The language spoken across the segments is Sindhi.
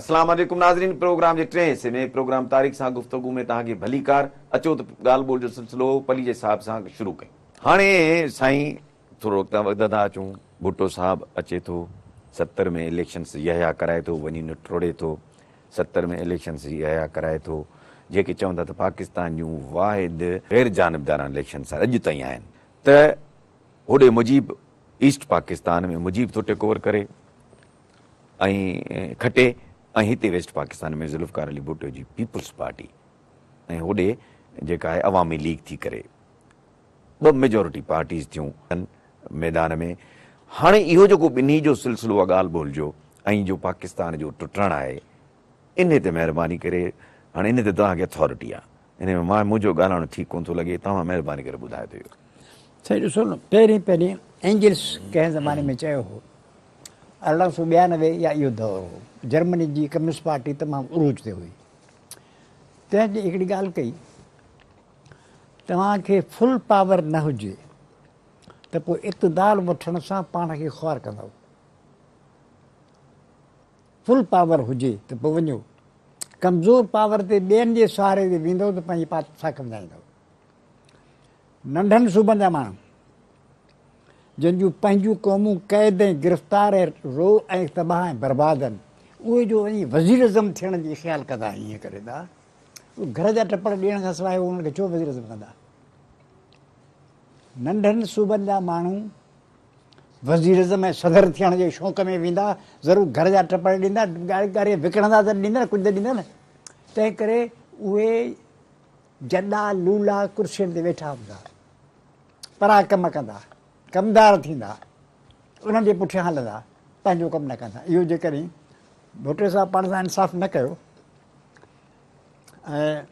اسلام عليڪم ناظرين پروگرام جي ٽئين حصي ۾ پروگرام تاريخ سان گفتگو ۾ توهان کي ڀليڪار. اچو ته ڳالهه ٻولهه جو سلسلو پليجي صاحب سان شروع ڪيون. هاڻي سائين ٿورو اڳتان وڌندا اچون. ڀٽو صاحب اچي ٿو 70 ۾ اليڪشنس يحيٰ ڪرائي ٿو وڃي نٽوڙي ٿو 70 ۾ اليڪشنس يحيٰ ڪرائي ٿو جيڪي چون ٿا ته پاڪستان جون واحد غير جانبدارانه اليڪشنس اڄ تائين آهن ته هوڏي مجيب ايسٽ پاڪستان ۾ مجيب ٿو ٽيڪ اوور ڪري ۽ کٽي ۽ هتي ويسٽ پاڪستان ۾ ذوالفقار علي ڀٽو جي پيپلز پارٽي ۽ هوڏي جيڪا آهي عوامي ليگ ٿي ڪري ٻه ميجورٽي پارٽيز ٿيون ميدان ۾. هاڻي اهو جيڪو ٻنهي جو سلسلو آهي ڳالهه ٻولهه جو ۽ جو پاڪستان جو ٽٽڻ آهي انهي تي مهرباني ڪري هاڻي انهي تي توهان کي اٿارٽي آهي انهي ۾ مان منهنجو ڳالهائڻ ٺيڪ ڪونه ٿو لڳي توهان مهرباني ڪري ٻڌايو ته اهو. سائين ڏسو نه پهرين پهرين اينجلس ڪنهن زماني ۾ چيو هو 1892 يا اهو دور هو جرمني جي ڪميونسٽ پارٽي تمام عروج تي هئي تنهن جي هڪڙي ڳالهه ڪئي توهان کي فل پاور نه هجي ته پوء اقتدار وٺڻ سان پاڻ کي خوار ڪندؤ. فل پاور هجي ته پوء وڃو، ڪمزور پاور تي ٻين جي سهاري تي ويندؤ ته پنهنجي پات ساک وڃائيندؤ. ننڍن صوبن جا ماڻهو جن جون پنهنجون قومون قيد ۽ گرفتار ۽ رو ۽ تباهه ۽ برباد آهن، اهي جو وڃي وزيراعظم ٿيڻ جي خيال ڪندا ائين ڪري ٿا، گهر جا ٽپڙ ڏيڻ کان سواء هو انهن کي ڇو وزيراعظم ڪندا؟ ننڍن صوبن جا ماڻهو وزيراعظم ۽ صدر ٿيڻ جي شوق ۾ ويندا، ضرور گهر جا ٽپڙ ڏيندا، ڳاري وڪڻندا ته ڏيندا نه، ڪجهه ته ڏيندا نه. تنهن ڪري اهي جڏا لولا ڪرسين تي ويٺا هوندا، پرا ڪم ڪندا، ڪمدار ٿيندا، انهن جي پٺيان هلندا، پنهنجو ڪم نه ڪندا. اهو جيڪڏهن ڀٽي صاحب پاڻ سان انصاف نه ڪيو ۽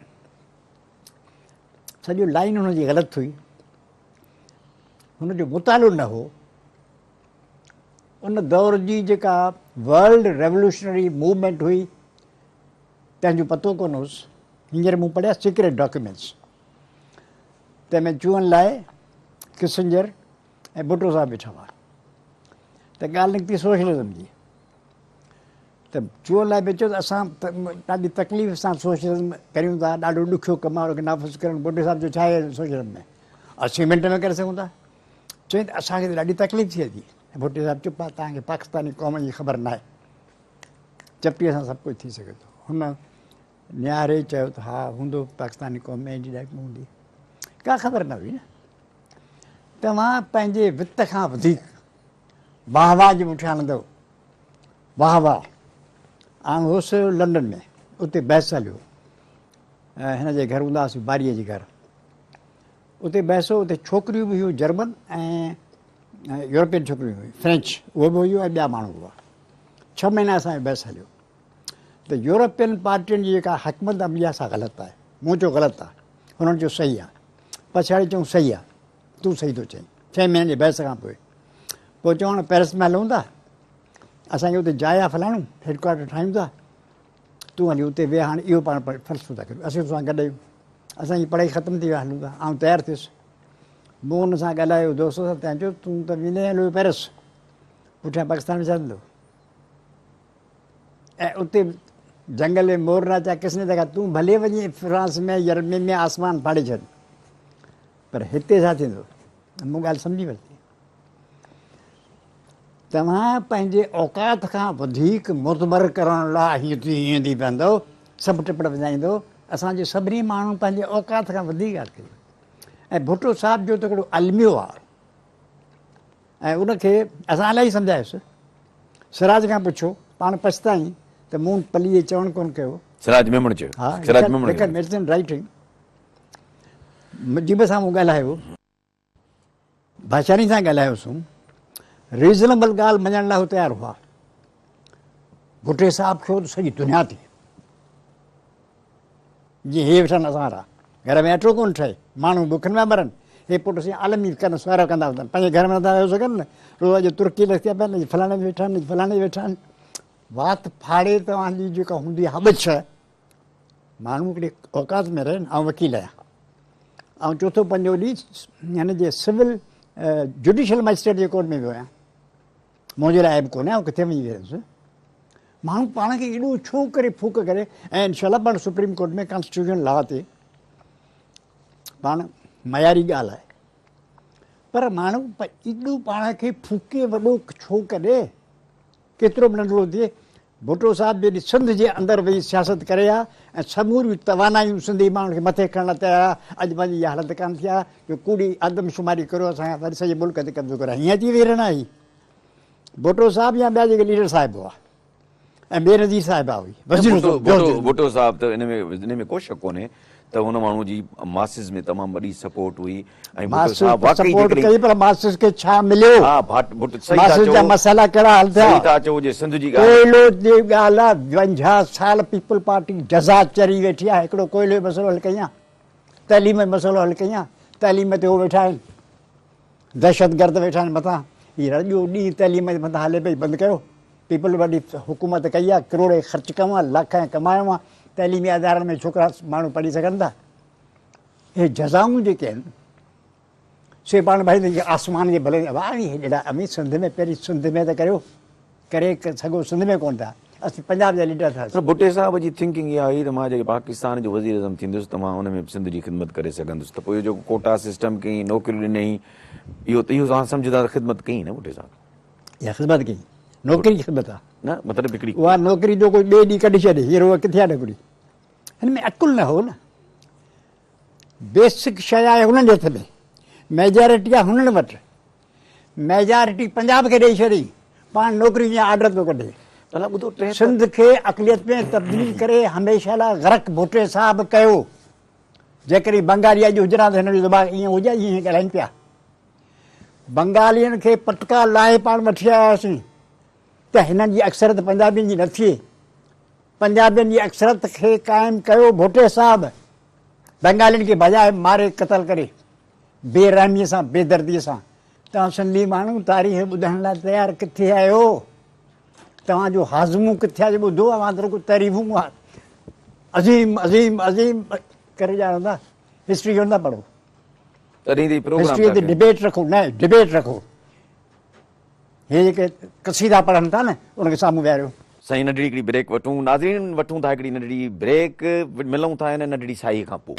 سڄو لائين هن جي غلط هئي، هن جو مطالعو نه هو. ان دور جي جيڪا ورلڊ ريولوشنري موومينٽ هئي تنهن جو پتو ڪونه هوس. هينئر مون پڙهيا سيڪريٽ ڊاڪيومينٽس، تنهن ۾ چوئن لاء ڪسنجر ۽ ڀٽو صاحب ويٺا هئا ته ڳالهه نڪتي سوشلزم جي. ته چوئن لاء به چيو ته اسان ڏاڍي تڪليف سان سوشلزم ڪريون ٿا، ڏاڍو ڏکيو ڪم آهي ان کي نافذ ڪرڻ. ڀٽي صاحب چيو ڇا آهي سوشلزم ۾ 80 منٽ ۾ ڪري سگهون ٿا. چيائين ته اسان کي ته ڏاڍي تڪليف ٿئي ٿي. ڀٽي صاحب چيو توهان کي پاڪستاني قوم جي خبر ناهي، چپٽيء سان سڀ ڪجهه ٿي سگهي ٿو. هن نهاري چيو ته ها هوندو پاڪستاني قوم ۾ اهڙي ڏاڍي هوندي، ڪا خبر نه هئي نه. توهان پنهنجي وت کان وڌيڪ واهه واهه جي پٺيان هلندؤ. واهه واهه. آئون هوس لنڊن ۾، اتي بحث هليو. هن جي گهر هوندا هئاسين، باريء جي گهر. اتي بحث هو، اتي ڇوڪريون به هيون جرمن ۽ يورپين ڇوڪريون هيون، فرينچ اهي به هيون ۽ ٻيا ماڻهو هئا. 6 مهينا اسان جو بحث هليو ته يورپين پارٽين جي جيڪا حڪمت عملي آهي سا غلط آهي. مون چيو غلط آهي، هنن چيو صحيح آهي. پڇاڙي چيائون صحيح آهي، تون صحيح ٿو چئين. 6 مهينن جي بحث کان پوء پوء چون پيرس ۾ هلون ٿا، اسان کي اتي جاء آهي فلاڻو، هيڊ ڪوارٽر ٺاهيون ٿا، تون هلي اتي ويهه. هاڻي اهو پاڻ فلسفو ٿا ڪريون، اسين توسان گڏ آهيون، اسان جي پڙهائي ختم ٿي وئي، هلون ٿا. آئون تيار ٿيس، مون هن سان ڳالهايو دوست سان، تنهن چيو تون ته ويندين هليو پيرس، پٺيان پاڪستان ۾ ڇا ٿيندو؟ ۽ اتي جنگل ۾ مور ناچا ڪس ني ديکا، تون ڀلي وڃي فرانس ۾ جرمني ۾ آسمان ڦاڙي ڇڏ، پر هتي ڇا ٿيندو؟ مون ڳالهه سمجهي ورتي. توهان پنهنجي اوقات کان وڌيڪ مدبر ڪرڻ لاء هيئن ٿي هيئن ٿي پوندؤ، سڀ ٽپڙ وڃائيندؤ. اسان جي سڀني ماڻهن پنهنجي اوقات کان وڌيڪ ڳالهه ڪئي ۽ ڀٽو صاحب جو ته هڪڙو الميو آهي ۽ ان کي اسان الاهي سمجهايوس. سراج کان پڇو، پاڻ پڇتائين ته مون پليجي چوڻ ڪونه ڪيو. سراج ميمڻ چيو. ها، سراج ميمڻ لکن چيو. It's in writing. Mujeeb سان مون ڳالهايو. ڀاشاني سان ڳالهايوسون، ريزنبل ڳالهه مڃڻ لاء هو تيار هئا. ڀٽي صاحب کي هو ته سڄي دنيا تي جيئن هي ويٺا آهن اسان وارا، گهر ۾ اٽو ڪونه ٺهي، ماڻهو بکن پيا مرن، هي پٽ سائين عالمي ڪن سوارا ڪندا وتن، پنهنجي گهر ۾ نٿا رهي سگهن نه، روز اڄ ترڪي لکيا پيا آهن، اڄ فلاڻي ۾ ويٺا آهن، اڄ فلاڻي ۾ ويٺا آهن. وات ڦاڙي توهان جي جيڪا هوندي آهي هٻڇ، ماڻهو هڪڙي اوقات ۾ رهن. آئون وڪيل آهيان، آئون چوٿون پنجون ڏينهن هن جي سول جوڊيشل مئجسٽريٽ جي ڪورٽ ۾ ويو آهيان. منهنجي لاء عيب ڪونهي، آئون ڪٿي وڃي ويس. ماڻهو پاڻ کي ايڏو ڇو ڪري ڦوڪ ڪري ۽ انشاء الله پاڻ سپريم ڪورٽ ۾ ڪانسٽيٽيوشن لا تي پاڻ معياري ڳالهه آهي پر ماڻهو ايڏو پاڻ کي ڦوڪي وڏو ڇو ڪري؟ ڪيترو به ننڍڙو ٿئي، ڀٽو صاحب جيڏي سنڌ جي اندر ويهي سياست ڪري ها ۽ سموريون توانايون سنڌي ماڻهن کي مٿي کڻڻ لاء تيار ها، اڄ پنهنجي اها حالت ڪانه ٿي ها جو ڪوڙي آدمشماري ڪريو اسان کان وري سڄي ملڪ تي قبضو ڪريو ها. هيئن اچي ويهي رهڻا هي ڀٽو صاحب يا ٻيا جيڪي ليڊر صاحب هئا ۽ بينظير صاحبه هئي وزير ڀٽو ڀٽو صاحب ته ان ۾ ان ۾ ڪو شڪ ڪونهي ته ان ماڻهو جي ماسز ۾ تمام وڏي سپورٽ هئي ۽ ڀٽو صاحب واقعي سپورٽ ڪئي پر ماسز کي ڇا مليو؟ ها ڀٽ ڀٽ صحيح ٿا ماسز جا چئو مسئلا ڪهڙا حل ٿيا؟ صحيح ٿا چئو جي سنڌ جي ڳالهه ڪوئلو جي ڳالهه آ 50 سال پيپلز پارٽي جزا چري ويٺي آ هڪڙو ڪوئلو جو مسئلو حل ڪيان تعليم جو مسئلو حل ڪيان تعليم تي هو ويٺا آهن دهشتگرد ويٺا آهن مٿان هي سڄو ڏينهن تعليم جي مٿان هلي پئي بند ڪيو پيپلز پارٽي حڪومت ڪئي آهي ڪروڙين خرچ ڪيو آهي لاکين ڪمايو آهي تعليمي ادارن ۾ ڇوڪرا ماڻهو پڙهي سگهن ٿا اهي جزائون جيڪي آهن سي پاڻ ڀائي آسمان جي ڀلي هيڏا اوهين سنڌ ۾ پهرين سنڌ ۾ ته ڪريو ڪري سگهو سنڌ ۾ ڪونه ٿا اسين پنجاب جا ليڊر ٿا. پر ڀٽي صاحب جي ٿنڪنگ اها هئي ته مان جيڪڏهن پاڪستان جو وزيراعظم ٿيندس ته مان ان ۾ به سنڌ جي خدمت ڪري سگهندس ته پوء اهو جيڪو ڪوٽا سسٽم ڪيائين نوڪريون ڏنائين اهو ته اهو توهان سمجهو ٿا ته خدمت ڪئي نه ڀٽي صاحب. اها خدمت ڪئي نوڪري جي خدمت آهي. نه مطلب هڪڙي. اها نوڪري جو ڪوئي ٻئي ڏينهن ڪڍي ڇڏي هينئر اها ڪٿي آهي نوڪري هن ۾ عقل نه هو نه بيسڪ شيء آهي هنن جي هٿ ۾ ميجارٽي آهي هنن وٽ ميجارٽي پنجاب کي ڏئي ڇڏي، پاڻ نوڪرين جا آرڊر پيو ڪڍي. سنڌ کي اقليت ۾ تبديل ڪري هميشه لاء غرق ڀٽي صاحب ڪيو. جيڪڏهن بنگالي اڄ هجن ها ته هنن جو دماغ ائين هجي ها جيئن هي ڳالهائين پيا. بنگالين کي پٽڪا لاهي پاڻ وٺي آياسين ته هنن جي اڪثريت پنجابين جي نه ٿئي. پنجابين جي اڪثريت کي قائم ڪيو ڀٽي صاحب. بنگالين کي ڀڄائي ماري قتل ڪري. بي رحميء سان بي درديء سان. توهان سنڌي ماڻهو تاريخ ٻڌڻ لاء تيار ڪٿي آهيو؟ توهان جو هاضمو ڪٿي آهي جو ٻڌو؟ اوهان ته رڳو تعريفون عظيم عظيم عظيم ڪري ڄاڻو ٿا. هسٽري ڪونه ٿا پڙهو. تڏهن ته هي پروگرام هسٽريء تي ڊبيٽ رکو نه ڊبيٽ رکو. هي جيڪي قصيدا پڙهن ٿا نه ان کي سامهون ويهاريو. سائين ننڍڙي هڪڙي بريڪ وٺون. ناظرين وٺون ٿا هڪڙي ننڍڙي بريڪ ملون ٿا هن ننڍڙي ساهي کان پوء.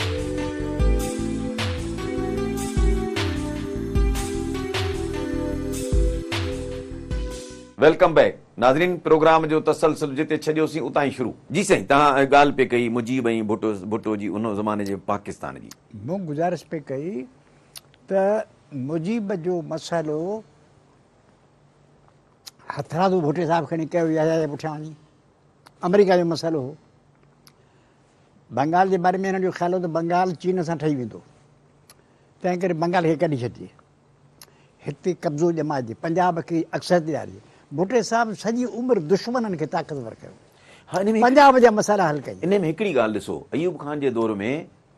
Welcome back ناظرين پروگرام جو تسلسل جتي ڇڏيوسين اتان ئي شروع. جي سائين توهان ڳالهه پئي ڪئي مجيب ۽ ڀٽو ڀٽو جي ان زماني جي پاڪستان جي. مون گذارش پئي ڪئي ته مجيب جو مسئلو هٿرادو ڀٽي صاحب کڻي ڪيو يحيٰ جي پٺيان وڃي آمريڪا جو مسئلو هو. بنگال جي باري ۾ هنن جو خيال هو ته بنگال چين سان ٺهي ويندو، تنهن ڪري بنگال کي ڪڍي ڇڏجي، هتي قبضو ڄمائجي، پنجاب کي اڪثريت ڏيارجي. ڀٽي صاحب سڄي عمر دشمنن کي طاقتور ڪيو، پنجاب جا مسئلا حل ڪيا. انهي ۾ هڪڙي ڳالهه ڏسو، ايوب خان جي دور ۾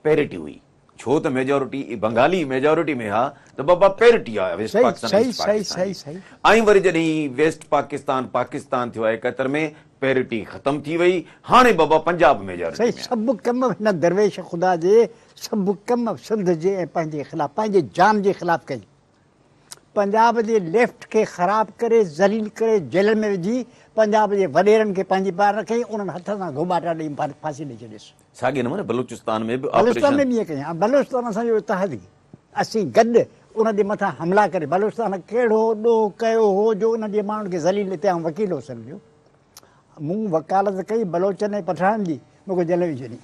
پيرٽي هئي، ڇو ته ميجارٽي بنگالي ميجارٽي ۾ ها ته بابا پيرٽي آ ويسٽ پاڪستان ايسٽ پاڪستان جي ۽ وري جڏهن هي ويسٽ پاڪستان پاڪستان ٿيو آ 71 ۾ پيرٽي ختم ٿي وئي هاڻي بابا پنجاب ميجارٽي ۾ آ. سڀ ڪم هن درويش خدا جي سڀ ڪم سنڌ جي ۽ پنهنجي خلاف پنهنجي جان جي خلاف ڪئي. پنجاب جي ليفٽ کي خراب ڪري ذليل ڪري جيلن ۾ وجهي پنجاب جي وڏيرن کي پنهنجي پار رکيائين انهن هٿ سان گهوٻاٽا ڏئي ڦاسي ڏئي ڇڏيس. ساڳئي نموني بلوچستان ۾ به آپريشن. بلوچستان ۾ به ائين ڪيائين. بلوچستان اسان جو اتحادي اسين گڏ ان جي مٿان حملا ڪري بلوچستان ڪهڙو ڏوهه ڪيو هو جو ان جي ماڻهن کي ذليل اتي آئون وڪيل هوس سمجهو مون وڪالت ڪئي بلوچن ۽ پٺاڻن جي مون کي جيل ۾ وجهي ڇڏيائين.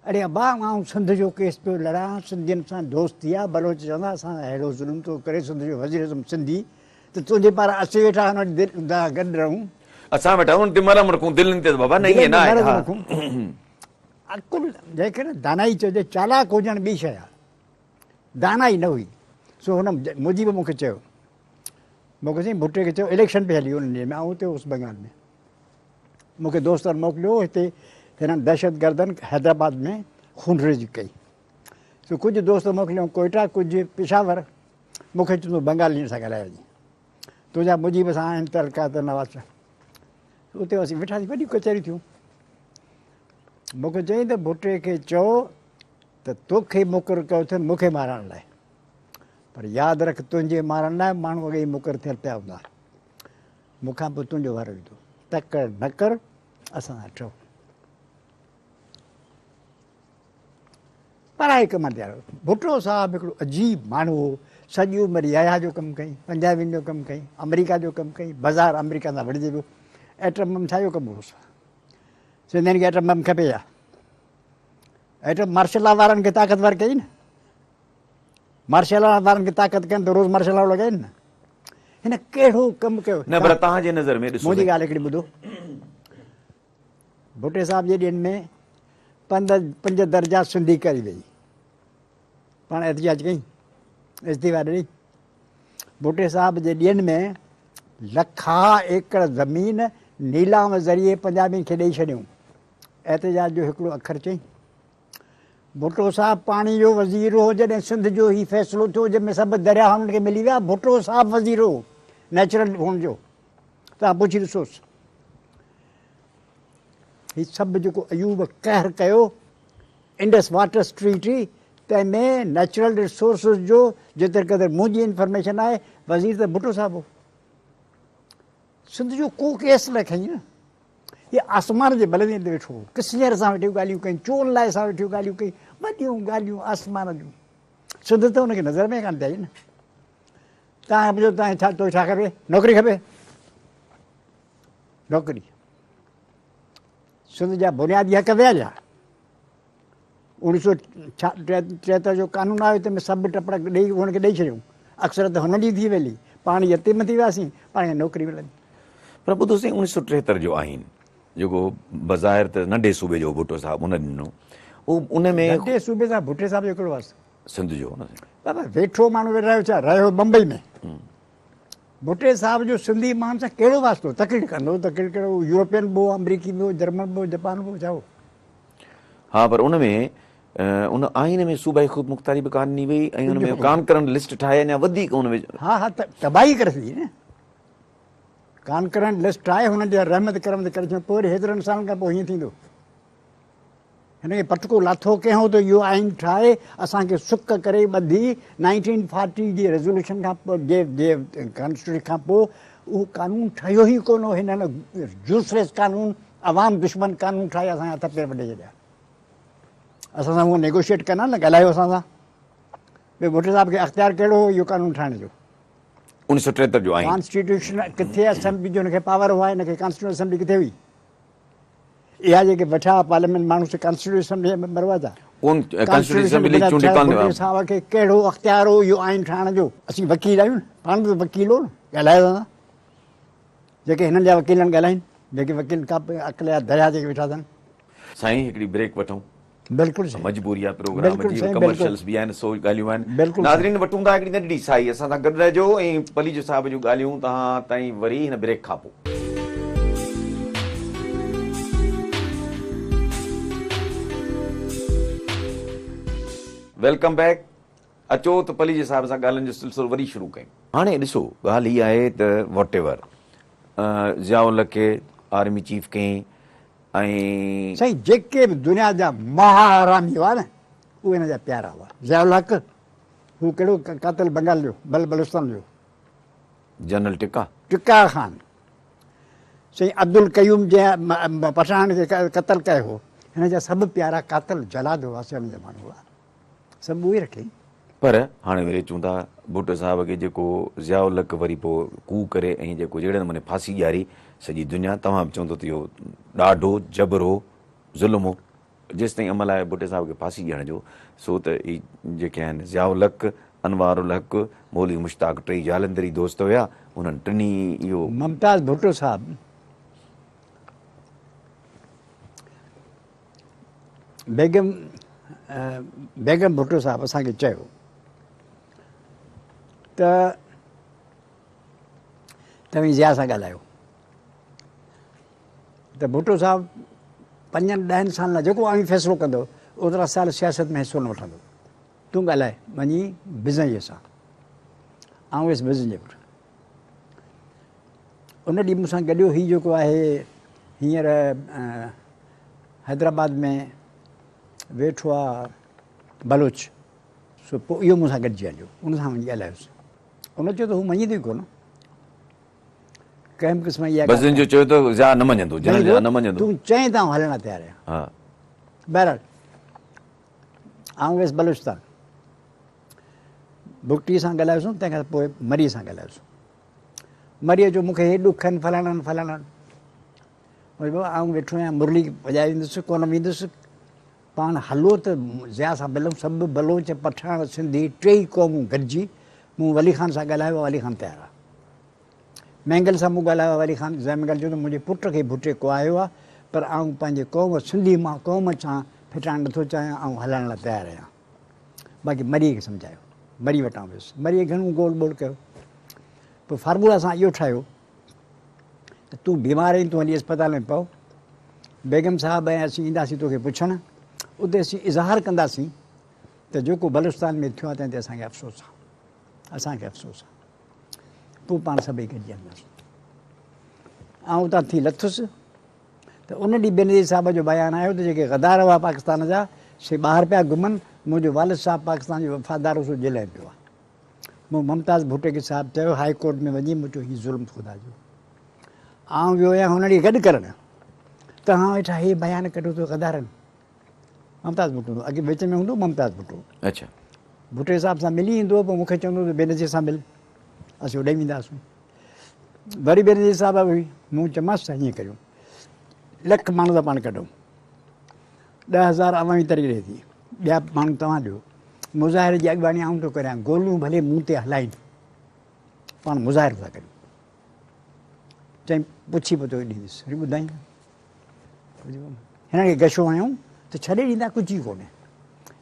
اڙي ابا آئون سنڌ جو ڪيس پيو لڙان، سنڌين سان دوستي آ، بلوچ چوندا اسان سان اهڙو ظلم ٿو ڪري، سنڌ جو وزيراعظم سنڌي ته تنهنجي پاران اسين ويٺا هن دل گڏ رهون. اسان ويٺا هن تي مرهم رکون دلين تي ته بابا نه ائين نه آهي ها. عقل جنهن کي نه دانائي چئجي چالاڪ هجڻ ٻي شيء آ، دانائي نه هئي سو هن مجيب مون کي چيو مون کي چيائين ڀٽي کي چيو اليڪشن پئي هلي انهن ڏينهن ۾ آئون اتي هوس بنگال ۾. مون کي دوستن موڪليو هتي هنن دهشتگردن حيدرآباد ۾ خونريزي ڪئي سو ڪجهه دوست موڪليو ڪوئيٽا ڪجهه پشاور مون کي چوندو بنگالين سان ڳالهائي وڃي تنهنجا مجيب سان آهن تعلقات نواز شاهه اتي اسين ويٺاسين وڏيون ڪچهريون ٿيون مون کي چيائين ته ڀٽي کي چئو ته توکي مقرر ڪيو اٿن مون کي مارڻ لاء پر ياد رک تنهنجي مارڻ لاء ماڻهو اڳي ئي مقرر ٿيل پيا هوندا مون کان پوء تنهنجو وارو ايندو. تڪڙ نه ڪر، اسان سان ٺهو. پرائي ڪم تي آيو. ڀٽو صاحب هڪڙو عجيب ماڻهو هو. سڄي عمر يحيٰ جو ڪم ڪيائين، پنجابين جو ڪم ڪيائين، آمريڪا جو ڪم ڪيائين، بظاهر آمريڪا سان وڙهجي ويو. ايٽم بم ڇا جو ڪم هوس؟ سنڌين کي ايٽم بم کپي ڇا؟ ايٽم مارشل لا وارن کي طاقتور ڪيائين نه. مارشل لا وارن کي طاقت ڪين ته روز مارشل لا لڳائين نه. هن ڪهڙو ڪم ڪيو؟ نه پر توهان جي نظر ۾ ڏسو. منهنجي ڳالهه هڪڙي ٻڌو. ڀٽي صاحب جي ڏينهن ۾ پنج درجا سنڌي ڪئي وئي. پاڻ احتجاج ڪئي، استعيفا ڏني. ڀٽي صاحب جي ڏينهن ۾ لکها ايڪڙ زمين نيلام ذريعي پنجابين کي ڏئي ڇڏيون. احتجاج جو هڪڙو اکر چئي. ڀٽو صاحب پاڻي جو وزير هو جڏهن سنڌ جو هي فيصلو ٿيو جنهن ۾ سڀ درياهه هنن کي ملي ويا. ڀٽو صاحب وزير هو نيچرل هن جو، توهان پڇي ڏسوس. هي سڀ جيڪو ايوب قهر ڪيو انڊس واٽرس ٽريٽي تنهن ۾ نيچرل ريسورسز جو جيتري قدر منهنجي انفارميشن آهي وزير ته ڀٽو صاحب هو. سنڌ جو ڪو ڪيس نه کئي نه. هي آسمان جي بلندين تي ويٺو هو. ڪسنجر سان ويٺي ڳالهيون ڪيائين، چون لاء سان ويٺي ڳالهيون ڪيائين، وڏيون ڳالهيون آسمان جون. سنڌ ته هن کي نظر ۾ ڪانه پئي آئي نه. توهان پڇو توهان ڇا توکي ڇا کپي؟ نوڪري کپي. نوڪري سنڌ جا بنيادي حق ويا ڇا؟ 1973 جو قانون آيو تنهن ۾ سڀ ٽپڙ ڏيئي هن کي ڏيئي ڇڏيون. اڪثريت هن جي ٿي ويلي، پاڻ يتيم ٿي وياسين، پاڻ کي نوڪري ملندي. پر ٻڌو سائين 1973 جو آئين جيڪو بظاهر ته ننڍي صوبي جو ڀٽو صاحب ان ڏنو اهو ان ۾ ننڍي صوبي سان ڀٽي صاحب جو ڪهڙو واسطو؟ سنڌ جو هو نه سائين. بابا ويٺو ماڻهو ويٺو ڇا رهيو بمبئي ۾. ڀٽي صاحب جو سنڌي ماڻهن سان ڪهڙو واسطو؟ تقرير ڪندو تقرير ڪهڙو يورپين به هو، آمريڪي به هو، جرمن به هو، جپان به هو، ڇا هو؟ ها پر ان ۾ ان آئين ۾ صوبائي خودمختاري به ڪانه ڏني وئي ۽ ان ۾ ڪانڪرنٽ لسٽ ٺاهي اڃا وڌيڪ ان ۾ ها ها تباهي ڪري ڇڏي نه. ڪانڪرنٽ لسٽ ٺاهي هنن جي رحمت ڪرم تي ڪري ڇڏيو، پوء وري هيترن سالن کان پوء هيئن ٿيندو؟ هن کي پٽڪو لاٿو ڪنهن هو ته اهو آئين ٺاهي اسان کي سڪ ڪري ٻڌي نائنٽين فارٽي جي ريزوليوشن کان پوء جي جي ڪانسٽيٽيوشن کان پوء اهو قانون ٺهيو ئي ڪونه هو. هنن يوزليس قانون عوام دشمن قانون ٺاهي اسان جا هٿ پير وڍي ڇڏيا. اسان سان هو نيگوشيئيٽ ڪن ها نه، ڳالهايو اسان سان. ٻيو ڀٽي صاحب کي اختيار ڪهڙو هو اهو قانون ٺاهڻ جو؟ 1973 جو آئين. ڪانسٽيٽيوشن ڪٿي اسيمبلي جو هن کي پاور هو هن کي ڪانسٽيٽيوشن اسيمبلي ڪٿي هئي؟ اها جيڪي ويٺا پارليامينٽ ماڻهو سي ڪانسٽيٽيوشن اسيمبلي جا ميمبر هئا ڇا؟ ڪون ڪانسٽيٽيوشن اسيمبلي چونڊي ڪان ڀٽي صاحب کي ڪهڙو اختيار هو اهو آئين ٺاهڻ جو؟ اسين وڪيل آهيون نه، پاڻ به وڪيل هو نه، ڳالهايو اسان سان. جيڪي هنن جا وڪيل آهن ڳالهائين، جيڪي وڪيل ڪا عقل جا دريا جيڪي ويٺا اٿن. سائين هڪڙي بريڪ وٺون. بلڪل سائين. مجبوري آ پروگرام جي ڪمرشلز به آهن سو ڳالهيون آهن. بلڪل ناظرين وٺون ٿا هڪڙي ننڍڙي ساهي اسان سان گڏ رهجو ۽ پليجو صاحب جون ڳالهيون توهان تائين وري هن بريڪ کان پوء. Welcome back اچو ته پليجي صاحب سان ڳالهين جو سلسلو وري شروع ڪيون. هاڻي ڏسو ڳالهه هي آهي ته واٽ ايور ضياء الحق کي آرمي چيف ڪيائين ۽. سائين جيڪي به دنيا جا مها حرامي هئا نه اهي هن جا پيارا هئا. ضياء الحق هو ڪهڙو قاتل بنگال جو بل بلوچستان جو. جنرل ٽڪا. ٽڪا خان سائين عبدالقيوم جنهن پٺاڻن کي قتل ڪيو هو هن جا سڀ پيارا قاتل جلاد هئا سي هن جا ماڻهو هئا. سڀ اهي رکيائين. پر هاڻي وري چون ٿا ڀٽو صاحب کي جيڪو ضياء الحق وري پوء ڪو ڪري ۽ جيڪو جهڙي نموني ڦاسي ڏياري سڄي دنيا توهان به چوندو ته اهو ڏاڍو جبر هو ظلم هو جيستائين عمل آهي ڀٽي صاحب کي ڦاسي ڏيڻ جو سو ته هي جيڪي آهن ضياء الحق انوار الحق مولوي مشتاق ٽئي جالنڌري دوست هيا انهن ٽنهي اهو ممتاز ڀٽو صاحب بيگم بيگم ڀٽو صاحب اسان کي چيو ته توهين ضياء سان ڳالهايو ته ڀٽو صاحب پنجن ڏهن سالن لاء جيڪو اوهين فيصلو ڪندو اوترا سال سياست ۾ حصو نه وٺندو تون ڳالهاء وڃي بزنجي سان آئون ويس بزنجي وٽ ان ڏينهن مون سان گڏيو هي جيڪو آهي هينئر حيدرآباد ۾ ويٺو آ بلوچ سو پوء اهو مون سان گڏجي هليو ان سان وڃي ڳالهايوس ان چيو ته هو مڃيندو ئي ڪونه. ڪنهن به قسم جي اها بس ڳالهه ان جو چيو ته ضياء نه مڃندو، جنرل ضياء نه مڃندو. تون چئين ته آئون هلڻ لاء تيار آهيان. ها. بهرحال آئون ويس بلوچستان. بگٽي سان ڳالهايوسون تنهن کان پوء مريء سان ڳالهايوسون. مريء چيو مون کي هي ڏک آهن فلاڻا آهن فلاڻا آهن. مون چيو بابا آئون ويٺو آهيان مرلي وڄائي ويندس ڪونه ويندس. پاڻ هلو ته ضياء سان ملون سڀ بلوچ پٺاڻ سنڌي ٽيئي قومون گڏجي. مون ولي خان سان ڳالهايو آهي ولي خان تيار آهي. مينگل سان مون ڳالهايو آهي ولي خان ضياء مينگل چيو ته منهنجي پٽ کي ڀٽي ڪهايو آهي پر آئون پنهنجي قوم سنڌي مان قوم سان ڦٽائڻ نٿو چاهيان آئون هلڻ لاء تيار آهيان. باقي مريء کي سمجهايو. مريء وٽان ويس. مريء گهڻو گول ٻول ڪيو. پوء فارمولا اسان اهو ٺاهيو ته تون بيمار آهين تون هلي اسپتال ۾ پئو. بيگم صاحب ۽ اسين اينداسين توکي پڇڻ. اتي اسين اظهار ڪنداسين ته جيڪو بلوچستان ۾ ٿيو آهي تنهن تي اسان کي افسوس آهي. اسان کي افسوس آهي. پوء پاڻ سڀئي گڏجي هلنداسين. آئون اتان ٿي لٿس. ته ان ڏينهن بينظير صاحب جو بيان آيو ته جيڪي غدار هئا پاڪستان جا سي ٻاهر پيا گهمن، منهنجو والد صاحب پاڪستان جو وفادار هو سو جيل ۾ پيو آهي. مون ممتاز ڀٽي کي صاحب چيو هاء ڪورٽ ۾ وڃي مون چيو هي ظلم خدا جو. آئون ويو آهيان هنن کي گڏ ڪرڻ توهان ويٺا هي بيان ڪڍو ته غدارن. ممتاز ڀٽو اڳي وچ ۾ هوندو ممتاز ڀٽو. اڇا. ڀٽي صاحب سان ملي ايندو هو پوء مون کي چوندو هو ته بينظير سان مل اسين هوڏي وينداسون. وري بينظير صاحب هئي مون چيومانس ته ائين ڪريون لک ماڻهو ٿا پاڻ ڪڍون 10,000 عوامي تحريڪ ڏئي ٿي ٻيا ماڻهو توهان ڏيو مظاهري جي اڳواڻي آئون ٿو ڪريان گوليون ڀلي مون تي هلائين پاڻ مظاهرو ٿا ڪريون چئي پڇي پوء توکي ڏيندس وري ٻڌائين هنن کي گشو هنيو ته ڇڏي ڏيندا ڪجهه ئي ڪونهي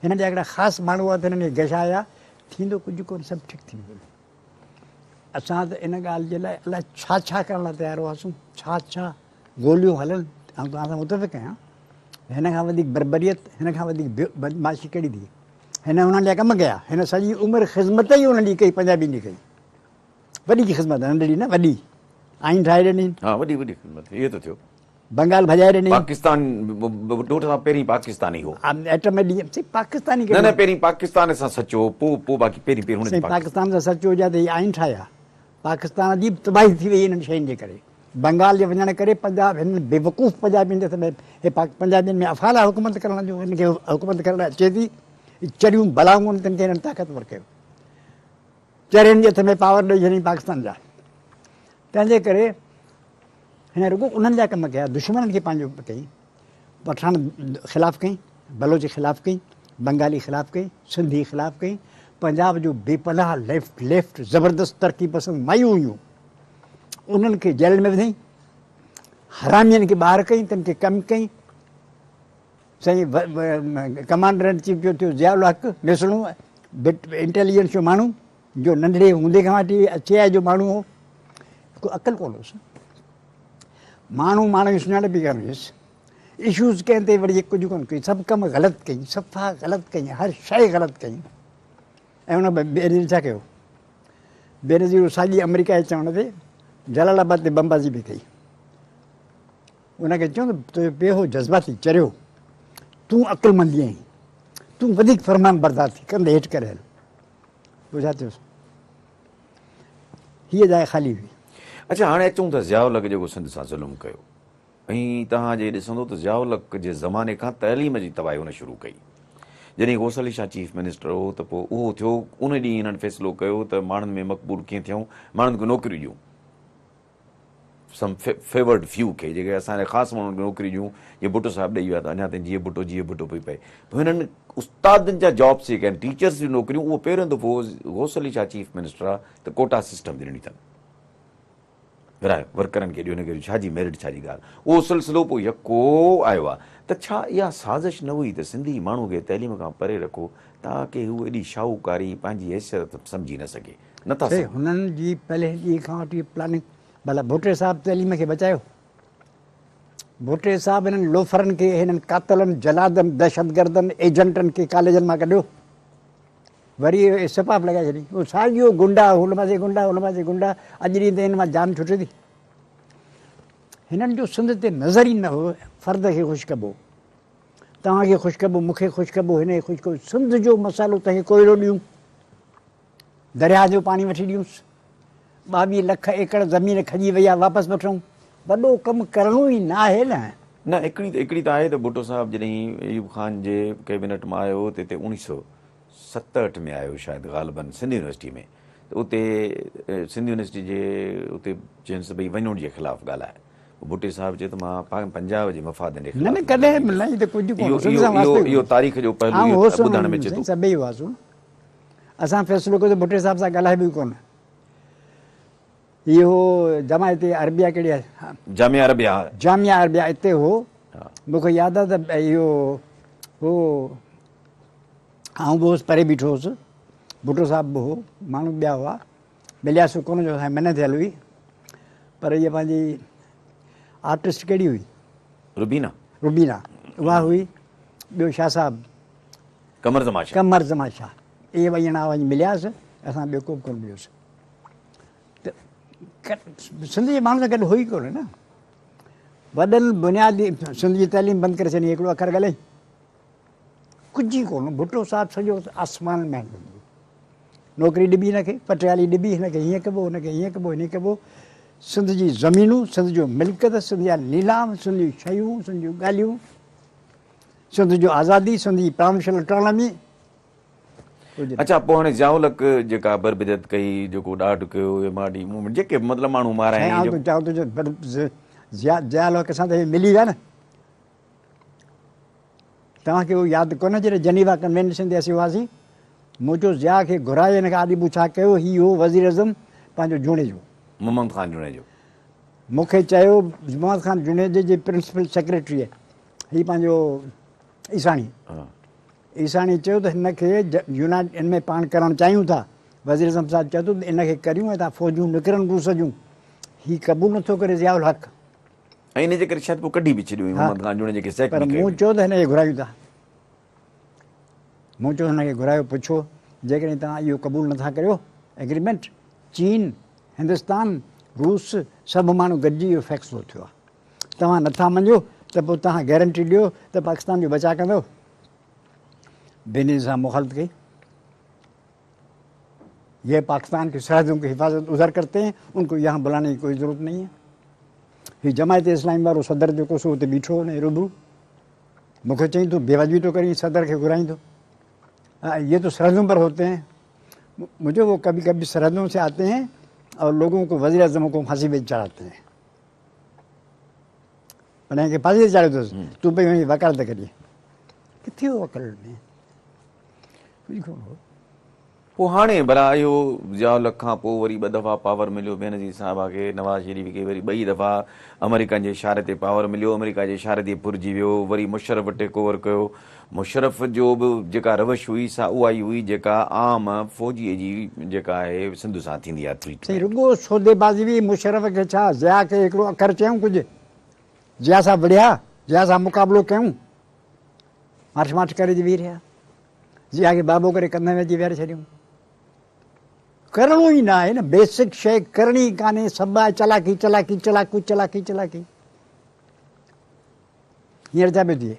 هنن جا هڪڙا خاص ماڻهو هئا ته هنن کي گشايا ٿيندو ڪجهه ڪونه سڀ ٺيڪ ٿي ويندو اسان ته ان ڳالهه جي لاء الائي ڇا ڇا ڪرڻ لاء تيار هئاسون، ڇا ڇا گوليون هلن، آئون توهان سان متفق آهيان. هن کان وڌيڪ بربريت، هن کان وڌيڪ بدمعاشي ڪهڙي ٿي؟ هن انهن جا ڪم ڪيا، هن سڄي عمر خدمت ئي انهن جي ڪئي، پنجابين جي ڪئي. وڏي خدمت، ننڍڙي نه، وڏي. آئين ٺاهي ڏني. ها، وڏي وڏي خدمت، اهو ته ٿيو. بنگال ڀڄائي ڏني. پاڪستان ڀٽو سان پهرين پاڪستاني هو. ايٽم ڏي سائين پاڪستاني نه نه پهرين پاڪستان سان سچو هو پو پو باقي پهرين پهرين هن سائين پاڪستان سان سچو هجي ها ته هي آئين ٺاهي ها پاڪستان جي تباهي ٿي وئي انهن شين جي ڪري بنگال جي وڃڻ ڪري پنجاب هن بيوقوف پنجابين جي هٿ ۾ هي پنجابين ۾ افعال آهي حڪومت ڪرڻ جو هن کي حڪومت ڪرڻ اچي ٿي چريون بلائون آهن تن کي هنن طاقتور ڪيو چرين جي هٿ ۾ پاور ڏئي ڇڏيائين پاڪستان جا تنهن جي ڪري هن رڳو انهن جا ڪم ڪيا، دشمنن کي پنهنجو ڪئي، پٺاڻ خلاف ڪئي، بلوچ خلاف ڪئي، بنگالي خلاف ڪئي، سنڌي خلاف ڪئي، پنجاب جو بي پناهه ليفٽ ليفٽ زبردست ترقي پسند مايون هيون انهن کي جيلن ۾ وڌائين، حرامين کي ٻاهر ڪئي، تن کي ڪم ڪئي، سائين ڪمانڊر ان چيف جو ٿيو ضياء الحق ميسڻو انٽيليجنس جو ماڻهو جو ننڍڙي هوندي کان وٺي سي آء جو ماڻهو هو، ڪو عقل ڪونه هوس. ماڻهو ماڻهو جي سڃاڻپ ئي ڪانه هيس. اشوز ڪنهن تي وڙهي ڪجهه ڪونه ڪئي، سڀ ڪم غلط ڪئي، صفا غلط ڪئي، هر شيء غلط ڪئي. ۽ ان بينظير ڇا ڪيو؟ بينظير ساڳي آمريڪا جي چوڻ تي جلال آباد تي بمبازي به ڪئي. ان کي چيو ته تنهنجو پيء هو جذباتي چريو، تون عقلمند آهين، تون وڌيڪ فرمان بردار ٿي ڪنڌ هيٺ ڪري هل. پوء ڇا ٿيس؟ هيء جاء خالي هئي. اڇا هاڻي اچون ٿا ضياء الحق جيڪو سنڌ سان ظلم ڪيو ۽ توهان جي ڏسندو ته ضياء الحق جي زماني کان تعليم جي تباهي هن شروع ڪئي. جڏهن غوث علي شاهه چيف منسٽر هو ته پوء اهو ٿيو ان ڏينهن هنن فيصلو ڪيو ته ماڻهن ۾ مقبول ڪيئن ٿيون ماڻهن کي نوڪريون ڏيون. سم فيورڊ فيو کي جيڪي اسان جي خاص ماڻهن کي نوڪري ڏيون جيئن ڀٽو صاحب ڏئي ويا ته اڃا تائين جيئي ڀٽو جيئي ڀٽو پئي پئي پوء هنن استادن جا جابس جيڪي آهن ٽيچرس جون نوڪريون اهو پهريون دفعو غوث علي شاهه چيف منسٽر آ ته ڪوٽا سسٽم ڏني اٿن ورهايو ورڪرن کي ڏيو هن کي ڇا جي ميرٽ ڇا جي ڳالهه اهو سلسلو پوء يڪو آيو آ ته ڇا اها سازش نه هئي ته سنڌي ماڻهو کي تعليم کان پري رکو تاڪه هو ايڏي شاهوڪاري پنهنجي حيثيت سمجهي نه سگهي نه ٿا سگهن. هنن جي پهلي ڏينهن کان وٺي پلاننگ ڀلا ڀٽي صاحب تعليم کي بچايو؟ ڀٽي صاحب هنن لوفرن کي هنن قاتلن جلادن دهشتگردن ايجنٽن کي ڪاليجن مان ڪڍيو وري سپاف لڳائي ڇڏي اهو ساڳيو گنڊا هن پاسي گنڊا هن پاسي گنڊا اڄ ڏينهن تائين هن مان جان ڇٽي ٿي هنن جو سنڌ تي نظر ئي نه هو فرد کي خوش ڪبو توهان کي خوش ڪبو مون کي خوش ڪبو هن کي خوش ڪبو سنڌ جو مسئلو تنهن کي ڪوئلو ڏيون درياهه جو پاڻي وٺي ڏيونس، 22 لک ايڪڙ زمين کڄي وئي آهي واپس وٺون. وڏو ڪم ڪرڻو ئي ناهي نه. نه هڪڙي هڪڙي ته آهي ته ڀٽو صاحب جڏهن ايوب خان جي ڪيبينٽ مان آيو ته هتي 1967 ۾ آيو شايد غالباً سنڌ يونيورسٽي ۾ ته اتي سنڌ يونيورسٽي جي اتي چينس ته ڀئي وڃڻ جي خلاف ڳالهاء. پوء ڀٽي صاحب چيو ته مان پنجاب جي مفادن جي خلاف نه نه ڪڏهن به نه هي ته ڪجهه ڪونه سنڌ سان واسطو ئي اهو تاريخ جو پهلو اهو ٻڌڻ ۾ اچي ٿو. سڀئي هئاسون اسان فيصلو ڪيو ته ڀٽي صاحب سان ڳالهائبو ئي ڪونه. هي هو جماعت عربيه ڪهڙي آهي؟ جامعه عربيه. جامعه عربيه اتي هو. مون کي ياد آهي ته اهو هو آئون به هوس پري بيٺو هوس ڀٽو صاحب به هو ماڻهو ٻيا هئا ملياسون ڪونه جو اسان کي منع ٿيل هئي پر هيء پنهنجي آرٽسٽ ڪهڙي هئي؟ روبينا. روبينا اها هئي ٻيو شاهه صاحب قمر زمان شاهه. قمر زمان شاهه اهي ٻئي ڄڻا وڃي ملياس اسان ٻيو ڪو به ڪونه مليوس ته سنڌ جي ماڻهن سان گڏ هو ئي ڪونه نه وڏن بنيادي سنڌ جي تعليم بند ڪري ڇڏي هڪڙو اکر ڳالهائي ڪجهه ئي ڪونه ڀٽو صاحب سڄو آسمان ۾ هلندو نوڪري ڏبي هن کي پٽيالي ڏبي هن کي هيئن ڪبو هن کي هيئن ڪبو هن ڪبو سنڌ جي زمينون سنڌ جو ملڪيت سنڌ جا نيلام سنڌ جون شيون سنڌ جون ڳالهيون سنڌ جو آزادي سنڌ جي پراونشل اٽانامي اڇا پوء هاڻي ضياء الحق جيڪا بربريت ڪئي جيڪو ڏاڍ Q M R D movement جيڪي مطلب ماڻهو مارايائين آئون ته چوان ٿو جو ضياء الحق سان ته ملي ويا نه توهان کي اهو ياد ڪونه جڏهن جنيوا ڪنوينشن تي اسين هئاسين مون چيو ضياء کي گهرائي هن کان آڏي پڇا ڪيو هي هو وزير اعظم پنهنجو جوڻيجو محمد خان جوڻيجو مون کي چيو محمد خان جوڻيجي جي پرنسپل سيڪريٽري هي پنهنجو عيساڻي عيساڻي چيو ته هن کي يونائيٽ ان ۾ پاڻ ڪرڻ چاهيون ٿا. وزيراعظم صاحب چئي ٿو ته ان کي ڪريون ۽ اتان فوجون نڪرن روس جون. هي قبول نٿو ڪري ضياء الحق. ۽ ان جي ڪري شايد پوء ڪڍي به ڇڏيو هئي محمد خان جوڻيجي کي سيڪ پر مون چيو ته هن کي گهرايون ٿا. مون چيو هن کي گهرايو پڇو جيڪڏهن توهان اهو قبول نٿا ڪريو ايگريمينٽ چين، هندستان، روس سڀ ماڻهو گڏجي اهو فيصلو ٿيو آهي. توهان نٿا مڃو ته پوء توهان گيرنٽي ڏيو ته پاڪستان جو بچاء ڪندؤ؟ بينظير سان مخالفت ڪئي. ये पाकिस्तान की सरहदों की हिफाजत उधर करते हैं उनको यहाँ बुलाने की कोई ज़रूरत नहीं है। ही जमायत इस्लामी वारो सदर जेको सो उते बीठो हो न रूबरू मूंखे चई तूं बेवाजबी थो करीं सदर खे घुराईंदो ये तो सरहदों पर होते हैं मुझे वो कभी कभी सरहदों से आते हैं और लोगों को वज़ीर आज़म को फांसी पे चढ़ाते हैं ان کي ڦاسي تي چاڙهيو اٿس تون پئي وڃي وڪالت ڪرين ڪٿي هو عقل ۾ ڪجهه ڪونه هو. پوء هاڻي ڀلا اهو ضياء الحق کان پوء وري ٻه دفعا پاور مليو بينظير صاحبه کي نواز شريف کي وري ٻئي دفعا آمريڪن جي اشاري تي پاور مليو آمريڪا جي اشاري تي ڦرجي ويو وري مشرف ٽيڪ اوور ڪيو مشرف جو به جيڪا روش هئي سا اها ئي هئي جيڪا عام فوجي جي جيڪا آهي سنڌ سان ٿيندي آهي ٽريٽمينٽ. سائين رڳو سوديبازي هئي مشرف کي ڇا ضياء کي هڪڙو اکر چيائون ڪجهه ضياء سان وڙهيا ضياء سان مقابلو ڪيائون ماٺ ماٺ ڪري ويهي رهيا ضياء کي بابو ڪري ڪنڌ ۾ اچي ويهاري ڇڏيائون ڪرڻو ئي نه آهي نه بيسڪ شيء ڪرڻي ڪانهي سڀ آهي چالاڪي چالاڪي چالاڪي چالاڪي چالاڪي هينئر ڇا پيو ٿئي؟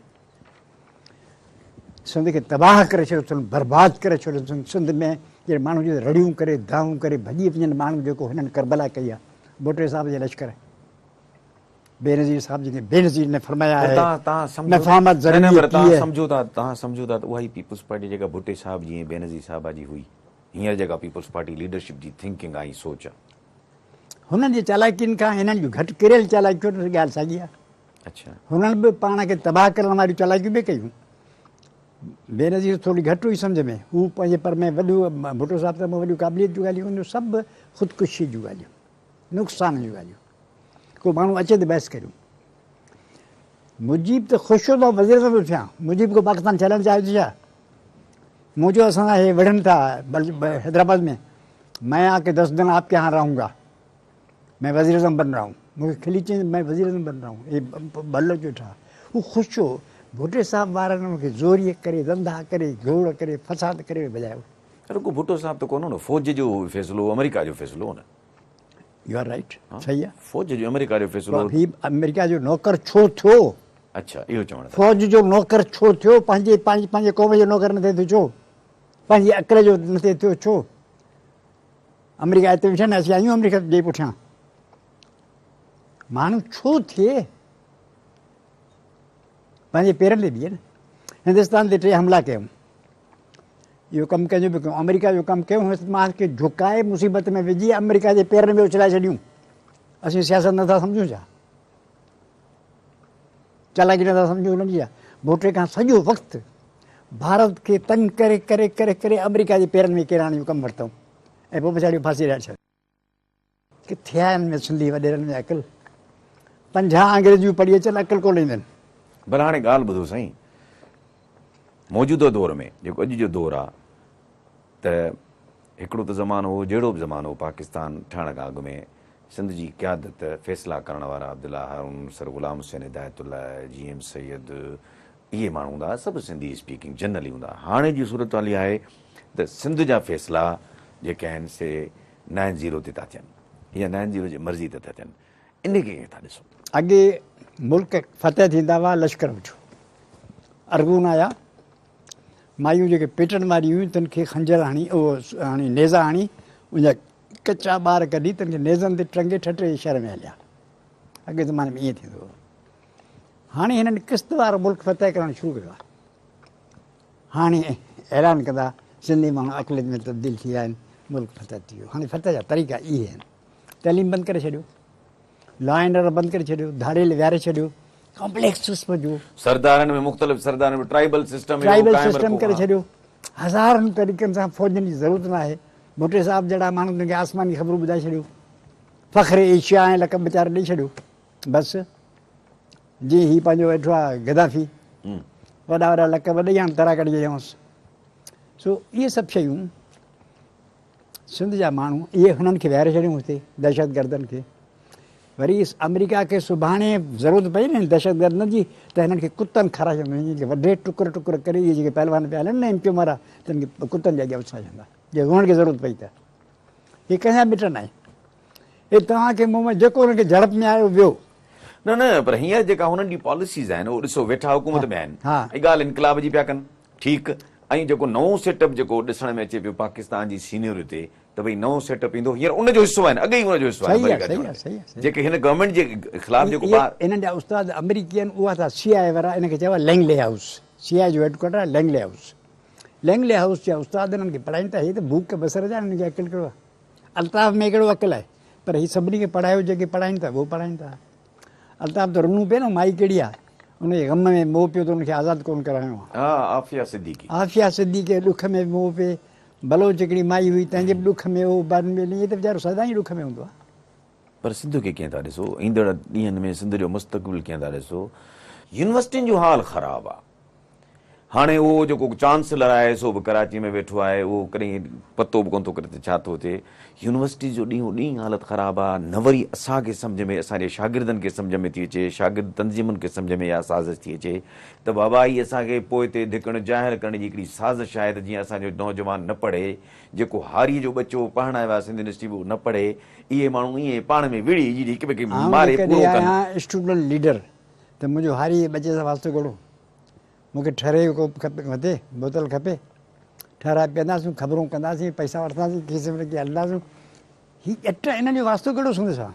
سنڌ کي تباهه ڪري ڇڏيو اٿن، برباد ڪري ڇڏيو اٿن. سنڌ ۾ جڏهن ماڻهو جي رڙيون ڪري، دانهون ڪري ڀڄي وڃن ماڻهو جيڪو هنن ڪربلا ڪئي آهي ڀٽي صاحب جي لشڪر بينظير صاحب جيڪي بينظير نے فرمايا آهي مفاهمت ضروري پر توهان سمجهو ٿا توهان سمجهو ٿا ته اها ئي پيپلز پارٽي جيڪا ڀٽي صاحب جي ۽ بينظير صاحبه جي هئي هينئر جيڪا پيپلز پارٽي ليڊرشپ جي ٿنڪنگ آهي سوچ آهي هنن جي چالاڪين کان هنن جون گهٽ ڪريل چالاڪيون ڳالهه ساڳي آهي هنن به پاڻ کي تباهه ڪرڻ واريون چالاڪيون به ڪيون. بينظير ٿوري گهٽ هئي سمجهه ۾، هو پنهنجي پر ۾ وڏو ڀٽو صاحب ته وڏيون قابليت جون ڳالهيون ڪندو، سڀ خودڪشيء جون ڳالهيون، نقصان جون ڳالهيون. ڪو ماڻهو اچي ته بحث ڪريون. مجيب ته خوش هو ته آئون وزيراعظم ٿو ٿيان، مجيب ڪو پاڪستان ڇڏڻ چاهي ٿو ڇا؟ مون چيو اسان سان هي وڙهن ٿا حيدرآباد ۾، مين آ ڪي دس دن آپ ڪي يهان رهون گا. مين وزير اعظم بن رها هون مون کي کلي چيائين مين وزير اعظم بن رها هون هي ڀلو چيو ٺا هو خوش هو ڀٽي صاحب وارن ان کي زوريء ڪري ڌنڌا ڪري گوڙ ڪري فساد ڪري ڀڄايو. رڳو ڀٽو صاحب ته ڪونه هو نه فوج جو فيصلو هو آمريڪا جو فيصلو هو نه. يو آر رائيٽ صحيح آ. فوج جو آمريڪا جو فيصلو هو. هي آمريڪا جو نوڪر ڇو ٿيو؟ اڇا اهو چوڻ ٿا. فوج جو نوڪر ڇو ٿيو؟ پنهنجي پنهنجي قوم جو نوڪر نه ٿئي ٿو ڇو؟ پنهنجي عقل جو نه ٿئي ٿو ڇو؟ آمريڪا هتي ويٺا آهن، اسين آهيون آمريڪا جي پٺيان. ماڻهو ڇو ٿئي؟ پنهنجي پيرن تي بيهي نه. هندستان تي ٽي حملا ڪيائون. اهو ڪم ڪنهن جو به ڪيو، آمريڪا جو ڪم ڪيو، هندستان کي جهڪائي مصيبت ۾ وجهي آمريڪا جي پيرن ۾ اڇلائي ڇڏيون. اسين سياست نٿا سمجهون ڇا؟ چالاڪي نٿا سمجهون هنن جي ڇا؟ ڀٽي کان سڄو وقت ڀارت کي تنگ ڪري ڪري ڪري ڪري آمريڪا جي پيرن ۾ ڪيرائڻ جو ڪم ورتائون ۽ پوء پڇاڙي ڦاسي ڏياري ڇڏيائون. ڪٿي آهي هن ۾ سنڌي وڏيرن ۾ عقل؟ 50 انگريزيون پڙهي اچن عقل ڪونه ايندن. ڀلا هاڻي ڳالهه ٻڌو سائين موجوده دور ۾ جيڪو اڄ جو دور آ ته هڪڙو ته زمانو هو جهڙو به زمانو هو پاڪستان ٺهڻ کان اڳ ۾ سنڌ جي قيادت فيصلا ڪرڻ وارا عبدالله هارون، سر غلام حسين هدايت الله، جي ايم سيد اهي ماڻهو هوندا هئا سڀ سنڌي اسپيڪنگ جنرلي هوندا هئا هاڻي جي صورتحال اها آهي ته سنڌ جا فيصلا جيڪي آهن سي نائن زيرو تي ٿا ٿين يا نائن زيرو جي مرضي تي ٿا ٿين ان کي ڪيئن ٿا ڏسو؟ اڳي ملڪ فتح ٿيندا هئا لشڪر وٺيو ارغون آيا مايون جيڪي پيٽن واريون هيون تن کي خنجر هڻي اهو هڻي نيزا هڻي ان جا ڪچا ٻار ڪڍي تن کي نيزن تي ٽنگي ٺٽي جي شهر ۾ هليا اڳي زماني ۾ ائين ٿيندو هو هاڻي هنن قسطوار ملڪ فتح ڪرڻ شروع ڪيو آهي هاڻي اعلان ڪندا سنڌي ماڻهو اقليت ۾ تبديل ٿي ويا آهن ملڪ فتح ٿي ويو هاڻي فتح جا طريقا اهي آهن تعليم بند ڪري ڇڏيو لا اينڊ آرڊر بند ڪري ڇڏيو ڌاڙيل ويهاري ڇڏيو ڪمپليڪس قسم جو سردارن ۾ مختلف سردارن ۾ ٽرائبل سسٽم ٽرائبل سسٽم ڪري ڇڏيو هزارن طريقن سان فوجن جي ضرورت نه آهي ڀٽي صاحب جهڙا ماڻهو تن کي آسماني خبرون ٻڌائي ڇڏيو فخر ايشيا ۽ لقب ويچارا ڏئي ڇڏيو بس جي هي پنهنجو ويٺو آ گدافي وڏا وڏا لقب ڏئي هاڻ ترا ڪڍي ڇڏيائونس سو اهي سڀ شيون سنڌ جا ماڻهو اهي هنن کي ويهاري ڇڏيون هتي دهشت گردن کي وري آمريڪا کي سڀاڻي ضرورت پئي نه دهشت گردن جي ته هنن کي ڪتن کارائي ڇڏيندو هنن کي وڍي ٽڪر ٽڪر ڪري اهي جيڪي پهلوان پيا هلن نه ايم ڪيو وارا تن کي ڪتن جي اڳيان اڇلائي ڇڏيندا جي هنن کي ضرورت پئي ته هي ڪنهن جا مٽ ناهن هي توهان کي مون ۾ جيڪو هنن کي جهڙپ ۾ آيو ويو. نه نه پر هينئر جيڪا هنن جي پاليسيز آهن اهو ڏسو ويٺا حڪومت ۾ آهن ۽ ڳالهه انقلاب جي پيا ڪن ٺيڪ ۽ جيڪو نئون سيٽ اپ جيڪو ڏسڻ ۾ اچي پيو پاڪستان جي سينيريو تي ته ڀئي نئون سيٽ اپ ايندو هينئر ان جو حصو آهن اڳ ئي ان جو حصو آهن آمريڪا جي جيڪي هن گورنمينٽ جي خلاف جيڪو ٻاهر انهن جا استاد آمريڪي آهن اها ٿا سي آء اي وارا ان کي چئبو آهي لينگلي هائوس سي آء اي جو هيڊ ڪوارٽر آهي لينگلي هائوس لينگلي هائوس جا استاد انهن کي پڙهائين ٿا هي ته ڀوڪ بصر جا انهن کي عقل ڪهڙو آهي الطاف ۾ ڪهڙو عقل آهي پر هي سڀني کي پڙهايو جيڪي پڙهائين ٿا اهو پڙهائين ٿا الطاف ته رنو پيو نه مائي ڪهڙي آهي ان جي غم ۾ موهه پيو ته ان کي آزاد ڪونه ڪرايو آهي. ها عافيه صديقي. عافيه صديقي ڏک ۾ موهه پئي بلوچ هڪڙي مائي هئي تنهن جي به ڏک ۾ هو بن ۾ هي ته ويچارو سدائين ڏک ۾ هوندو آهي. پر سنڌ کي ڪيئن ٿا ڏسو ايندڙ ڏينهن ۾ سنڌ جو مستقبل ڪيئن ٿا ڏسو يونيورسٽين جو حال خراب آهي هاڻي اهو جيڪو چانسلر آهي سو به ڪراچي ۾ ويٺو آهي اهو ڪڏهن پتو به ڪونه ٿو ڪري ته ڇا ٿو ٿئي. يونيورسٽيز جو ڏينهون ڏينهن حالت خراب آهي نه وري اسان کي سمجهه ۾ اسان جي شاگردن کي سمجهه ۾ ٿي اچي شاگرد تنظيمن کي سمجهه ۾ اها سازش ٿي اچي ته بابا هي اسان کي پوئتي ڌڪڻ جاهل ڪرڻ جي هڪڙي سازش آهي ته جيئن اسان جو نوجوان نه پڙهي جيڪو هاريء جو ٻچو پڙهڻ آيو آهي سنڌ يونيورسٽي ۾ اهو نه پڙهي اهي ماڻهو ائين پاڻ ۾ وڙهي هڪ ٻئي کي ماري پورو ڪن. آئون جيڪڏهن آهيان اسٽوڊنٽ ليڊر ته منهنجو هاريء جي ٻچي سان واسطو ڪهڙو؟ مون کي ٺري جو ڪوپ کپي وڌي بوتل کپي ٺهرائي پيئنداسون خبرون ڪنداسين پئسا وٺنداسين کيسي ۾ رکي هلنداسون هي ڄٽ انهن جو واسطو ڪهڙو سنڌ سان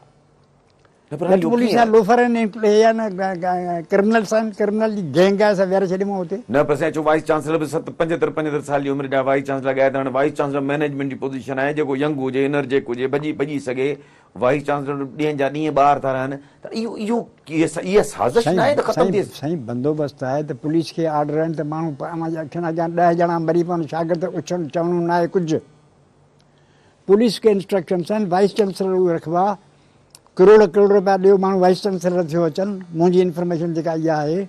ڄٽ پوليس جا لوفر آهن هي آهن ڪرمنلس آهن ڪرمنل جي گينگ آهي سا ويهاري ڇڏي مون هتي نه پر سائين چو وائيس چانسلر به 7 75 75 سال جي عمر جا وائيس چانسلر لڳايا ته هاڻي وائيس چانسلر مئنيجمينٽ جي پوزيشن آهي جيڪو ينگ هجي انرجيڪ هجي ڀڄي ڀڄي سگهي وائيس چانسلر ڏينهن جا ڏينهن ٻاهر ٿا رهن ته اهو اهو اها سازش ناهي ته ختم ٿئي. سائين بندوبست آهي ته پوليس کي آرڊر آهن ته ماڻهو اوهان جي اکين اڳيان ڏهه ڄڻا مري پون شاگرد اڇڻ چوڻو ناهي ڪجهه پوليس کي انسٽرڪشنس آهن وائيس چانسلر اهي رکبا ڪروڙ ڪروڙ رپيا ڏيو ماڻهو وائيس چانسلر ٿيو اچن منهنجي انفارميشن جيڪا اها آهي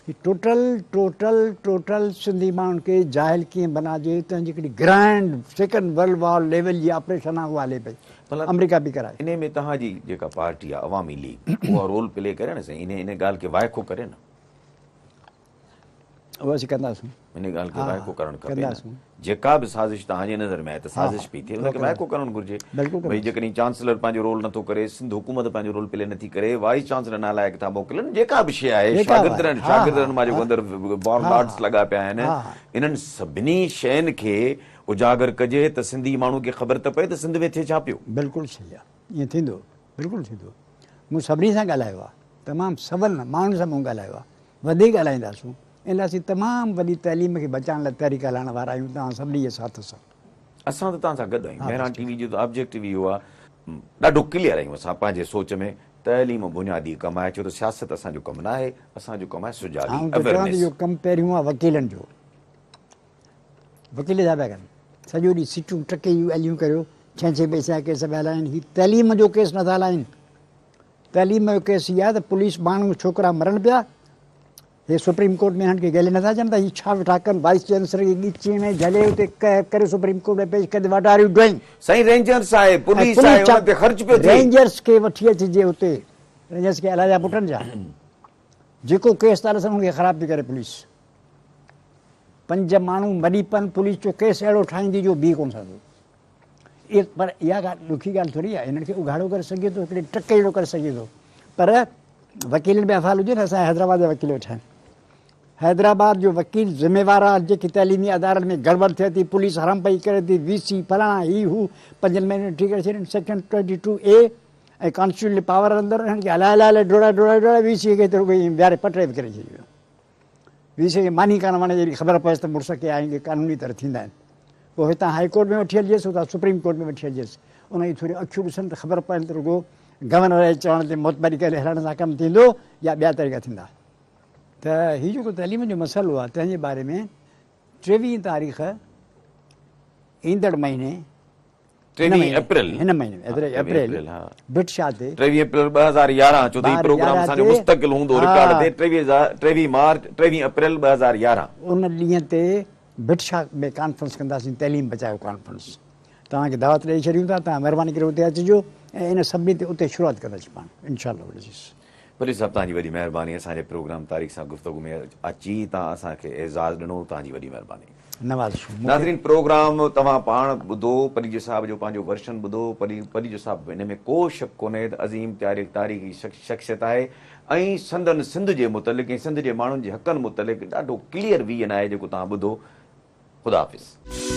هي ٽوٽل ٽوٽل ٽوٽل سنڌي ماڻهن کي جاهل ڪيئن بناجي تنهن جي هڪڙي grand second world war level جي آپريشن آهي اها هلي پئي آمريڪا پئي ڪرائي. انهي ۾ توهان جي جيڪا پارٽي آهي عوامي ليگ اها رول پلي ڪري نه سائين انهي انهي ڳالهه کي وائکو ڪري نه. اهو اسين ڪنداسون. انهي ڳالهه کي وائکو ڪرڻ کپي نه. جيڪا به سازش توهان جي نظر ۾ آهي ته سازش پئي ٿئي ان کي وائکو ڪرڻ گهرجي. ڀئي جيڪڏهن چانسلر پنهنجو رول نٿو ڪري، سنڌ حڪومت پنهنجو رول پلي نٿي ڪري، وائيس چانسلر نالائق ٿا موڪلن، جيڪا به شيء آهي شاگردن شاگردن مان جيڪو اندر وار لارڊس لڳا پيا آهن انهن سڀني شين کي اجاگر ڪجي ته سنڌي ماڻهو کي خبر ته پئي ته سنڌ ۾ ٿئي ڇا پيو. بلڪل صحيح آ ائين ٿيندو بلڪل ٿيندو مون سڀني سان ڳالهايو آ تمام سول ماڻهن سان مون ڳالهايو آ وڌيڪ ڳالهائينداسون ان لاء اسين تمام وڏي تعليم کي بچائڻ لاء تحريڪ هلائڻ وارا آهيون توهان سڀني جي ساٿ سان. اسان ته توهان سان گڏ آهيون مهراڻ ٽي وي جو ته آبجيڪٽو ئي اهو آ ڏاڍو ڪليئر آهيون اسان پنهنجي سوچ ۾ تعليم بنيادي ڪم آهي ڇو ته سياست اسان جو ڪم ناهي اسان جو ڪم آهي سجاڳي آئون ته چوان ٿو اويرنيس. اهو ڪم پهريون آ وڪيلن جو وڪيل ڇا پيا ڪن سڄو ڏينهن سيٽون ٽڪي جون ڳالهيون ڪريو ڇهين ڇهين پئسي جا ڪيس پيا هلائين هي تعليم جو ڪيس نٿا هلائين تعليم جو ڪيس هي آهي ته پوليس ماڻهو ڇوڪرا مرن پيا هي سپريم ڪورٽ ۾ هنن کي گهلي نٿا اچن ته هي ڇا ويٺا ڪن وائيس چانسلر کي ڳچيء ۾ جهلي اتي ڪري سپريم ڪورٽ ۾ پيش ڪندي what are you doing. سائين رينجرس آهي پوليس آهي ان تي خرچ پيو ٿئي. رينجرس کي وٺي اچجي اتي رينجرس کي الائي جا پٽن جا جيڪو ڪيس ٿا ڏسن ان کي خراب ٿي ڪري پوليس پنج ماڻهو مري پن پوليس جو ڪيس اهڙو ٺاهيندي جو بيهي ڪونه سگهندو. پر اها ڳالهه ڏکي ڳالهه ٿوري آهي هنن کي اگهاڙو ڪري سگهجي ٿو هڪڙي ٽڪ جهڙو ڪري سگهجي ٿو پر وڪيلن به افعال هجي نه اسان حيدرآباد جا وڪيل ويٺا آهن حيدرآباد جو وڪيل ذميوار آهي جيڪي تعليمي ادارن ۾ گڙٻڙ ٿئي ٿي پوليس حرام پئي ڪري ٿي وي سي فلاڻا هي هو پنجن مهينن ۾ ٺيڪ ڪري ڇڏين سيڪشن 22 اي ۽ ڪانسٽيٽيوشنل پاور اندر هنن کي هلائي هلائي ڊوڙائي ڊوڙائي ڊوڙائي وي سي کي هتي رڳو ويهاري پٽڙي به ڪري ڇڏيو وي سي کي ماني ڪانه وڻي جڏهن خبر پويس ته مڙس ڪي آهن ڪي قانوني طرح ٿيندا آهن پوء هتان هائي ڪورٽ ۾ وٺي هلجيس اتان سپريم ڪورٽ ۾ وٺي هلجيس ان جون ٿوريون اکيون ڏسن ته خبر پوين ته رڳو گورنر جي چوڻ تي معتبري ڪري هلڻ سان ڪم ٿيندو يا ٻيا طريقا ٿيندا ته هي جيڪو تعليم جو مسئلو آهي تنهن جي باري ۾ 23 تاريخ ايندڙ مهيني 23 اپريل هن مهيني ۾ اپريل ڀٽ شاهه تي 23 اپريل 2011 ڇو ته هي پروگرام اسان جو مستقل هوندو رڪارڊ تي 23 مارچ 23 اپريل 2011 ان ڏينهن تي ڀٽ شاهه ۾ ڪانفرنس ڪنداسين تعليم بچايو ڪانفرنس توهان کي دعوت ڏئي ڇڏيون ٿا توهان مهرباني ڪري اتي اچجو ۽ ان سڀني تي اتي شروعات ڪنداسين پاڻ انشاء الله العزيز. پليجي صاحب توهان جي وڏي مهرباني اسان جي پروگرام تاريخ سان گفتگو ۾ اچي توهان اسان کي اعزاز ڏنو توهان جي وڏي مهرباني. نوازشون مون کي. ناظرين پروگرام توهان پاڻ ٻڌو پليجي صاحب جو پنهنجو ورشن ٻڌو پليجو صاحب ان ۾ ڪو شڪ ڪونهي ته عظيم تاريخ تاريخي شخصيت آهي ۽ سندن سنڌ جي متعلق ۽ سنڌ جي ماڻهن جي حقن متعلق ڏاڍو ڪليئر ويزن آهي جيڪو توهان ٻڌو خدا حافظ.